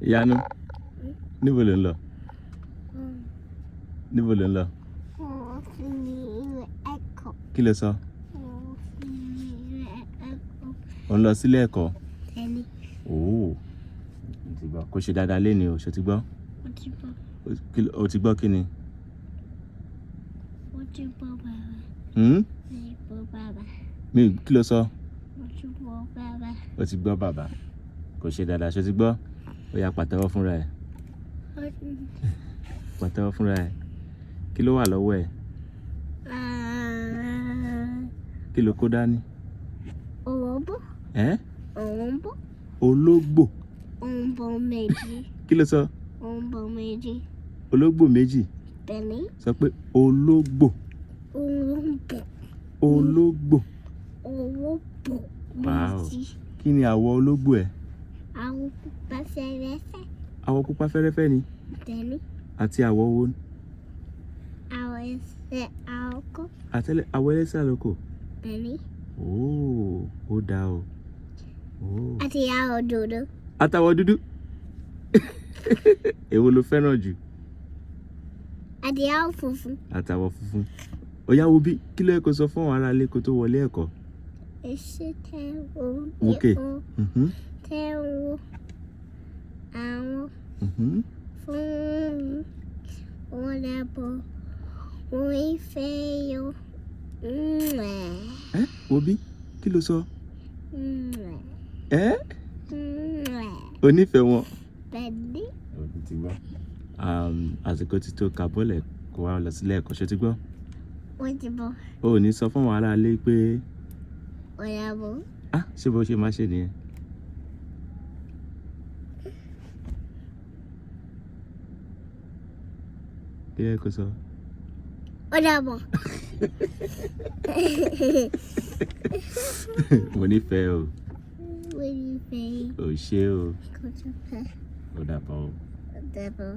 Ìyanu, níbo lò ń lọ? Níbo lò ń lọ? Mo fi ilé ẹ̀kọ́. Kí ló sọ? Mo fi ilé ẹ̀kọ́. Ò ń lọ sílé ẹ̀kọ́? Bẹ́ẹ̀ni. Ooo. Mo ti gbọ́. Kó ṣe dáadáa léni o, ṣo ti gbọ́? Mo ti gbọ́. O ti gbọ́ kí ni? Mo ti gbọ́ bàbá. Hmm? Mo ti gbọ́ bàbá. Mi kí ló sọ? Mo ti gbọ́ bàbá. O ti gbọ́ bàbá. Kò ṣe dáadáa, ṣo ti gbọ́? Ó yá, pàtẹ́wọ́ fúnra ẹ̀. Pàtẹ́wọ́ fúnra ẹ̀. Kí ló wà lọ́wọ́ ẹ̀? Kí ló kó dání? Òrom̀bó. Ẹ́? Òrom̀bó. Ológbò. Òrom̀bó méjì. Kí ló sọ? Òrom̀bó méjì. Ológbò méjì. Bẹ́ẹ̀ni. Sọ pé ológbò. Òrom̀bó. Ológbò. Òrom̀bó Wow. méjì. Kí ni àwọ̀ ológbò ẹ̀? Àwọ̀ pupa fẹ́rẹ́fẹ́. Àwọ̀ pupa fẹ́rẹ́fẹ́ ni. Bẹ́ẹ̀ni. Àti àwọ̀ wo? Àwọ̀ ẹsẹ̀ àkọ́kọ́. Àtẹ́lẹ̀ àwọ̀ ẹlẹ́sẹ̀ àlòkò. Bẹ́ẹ̀ni. Ooo, ó dáa o. Ooo. Àti àwọ̀ dúdú. Àtàwọ̀ dúdú. Èwo lo fẹ́ràn jù? Àti àwọ̀ funfun. Àtàwọ̀ funfun. Ó yá, wo bí, kí ló yẹ kó sọ fún àwọn ará ilé kó tó wọlé ẹ̀kọ́? Ẹ ṣé tẹ́ wo. Wókè. Tẹ́ wo àwọn fún mi. Wọ́n dàbọ̀. Wọ́n ìfẹ́ yọ. Ẹ́, wo bí, kí ló sọ? Ẹ́, o nífẹ̀ẹ́ wọn. Bẹ́ẹ̀ni. O ti gbọ́. Àsìkò ti tó, ká bọ́lẹ̀ kó wá lọ sílé ẹ̀kọ́, ṣé ti gbọ́? Wọ́n ti bọ̀. O ò ní sọ fún àwọn ará ilé pé Ó dàbọ̀. Ah, ṣé bó ṣe máa ṣe nìyẹn? Kí ló yẹ kó sọ? Ó dàbọ̀. Mo nífẹ̀ẹ́ o. Mo nífẹ̀ẹ́. Ò ṣé o. Kò tó pẹ́. Ó dàbọ̀ o. Ó dàbọ̀.